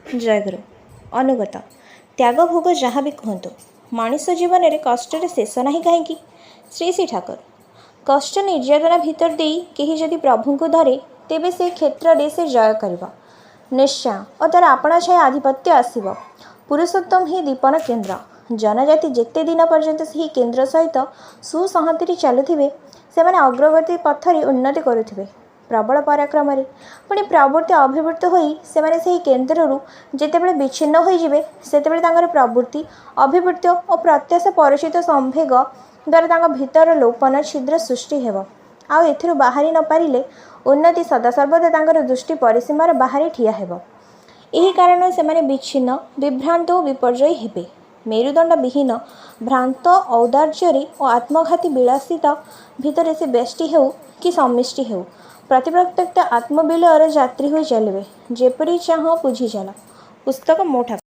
ଜୟଗୁରୁ। ଅନୁଗତ ତ୍ୟାଗ, ଭୋଗ ଯାହା ବି କୁହନ୍ତୁ, ମଣିଷ ଜୀବନରେ କଷ୍ଟର ଶେଷ ନାହିଁ କାହିଁକି? ଶ୍ରୀ ଶ୍ରୀ ଠାକୁର। କଷ୍ଟ ନିର୍ଯାତନା ଭିତର ଦେଇ କେହି ଯଦି ପ୍ରଭୁଙ୍କୁ ଧରେ, ତେବେ ସେ କ୍ଷେତ୍ରରେ ସେ ଜୟ କରିବ ନିଶ୍ଚୟ ଓ ତା'ର ଆପଣା ଛାଏଁ ଆଧିପତ୍ୟ ଆସିବ। ପୁରୁଷୋତ୍ତମ ହିଁ ଦୀପନ କେନ୍ଦ୍ର। ଜନଜାତି ଯେତେ ଦିନ ପର୍ଯ୍ୟନ୍ତ ସେହି କେନ୍ଦ୍ର ସହିତ ସୁସଂହତିରେ ଚାଲୁଥିବେ, ସେମାନେ ଅଗ୍ରଗତି ପଥରେ ଉନ୍ନତି କରୁଥିବେ ପ୍ରବଳ ପରାକ୍ରମରେ। ପୁଣି ପ୍ରବୃତ୍ତି ଅଭିବୃଦ୍ଧି ହୋଇ ସେମାନେ ସେହି କେନ୍ଦ୍ରରୁ ଯେତେବେଳେ ବିଚ୍ଛିନ୍ନ ହୋଇଯିବେ, ସେତେବେଳେ ତାଙ୍କର ପ୍ରବୃତ୍ତି, ଅଭିବୃଦ୍ଧି ଓ ପ୍ରତ୍ୟାଶା ପରୋଚିତ ସଂବେଗ ଦ୍ୱାରା ତାଙ୍କ ଭିତର ଲୋପନ ଛିଦ୍ର ସୃଷ୍ଟି ହେବ। ଆଉ ଏଥିରୁ ବାହାରି ନ ପାରିଲେ ଉନ୍ନତି ସଦାସର୍ବଦା ତାଙ୍କର ଦୃଷ୍ଟି ପରିସୀମାର ବାହାରେ ଠିଆ ହେବ। ଏହି କାରଣରୁ ସେମାନେ ବିଚ୍ଛିନ୍ନ, ବିଭ୍ରାନ୍ତ ଓ ବିପର୍ଯ୍ୟୟୀ ହେବେ। ମେରୁଦଣ୍ଡ ବିହୀନ ଭ୍ରାନ୍ତ ଔଦାର୍ଯ୍ୟରେ ଓ ଆତ୍ମଘାତୀ ବିଳାସିତା ଭିତରେ ସେ ବ୍ୟଷ୍ଟି ହେଉ କି ସମଷ୍ଟି ହେଉ, ପ୍ରତିପ୍ରତ୍ୟେକ ଆତ୍ମବିଲୟର ଯାତ୍ରୀ ହୋଇ ଚାଲିବେ। ଯେପରି ଚାହଁ ବୁଝି ଚାଲ। ପୁସ୍ତକ ମୋ ଠାକୁର।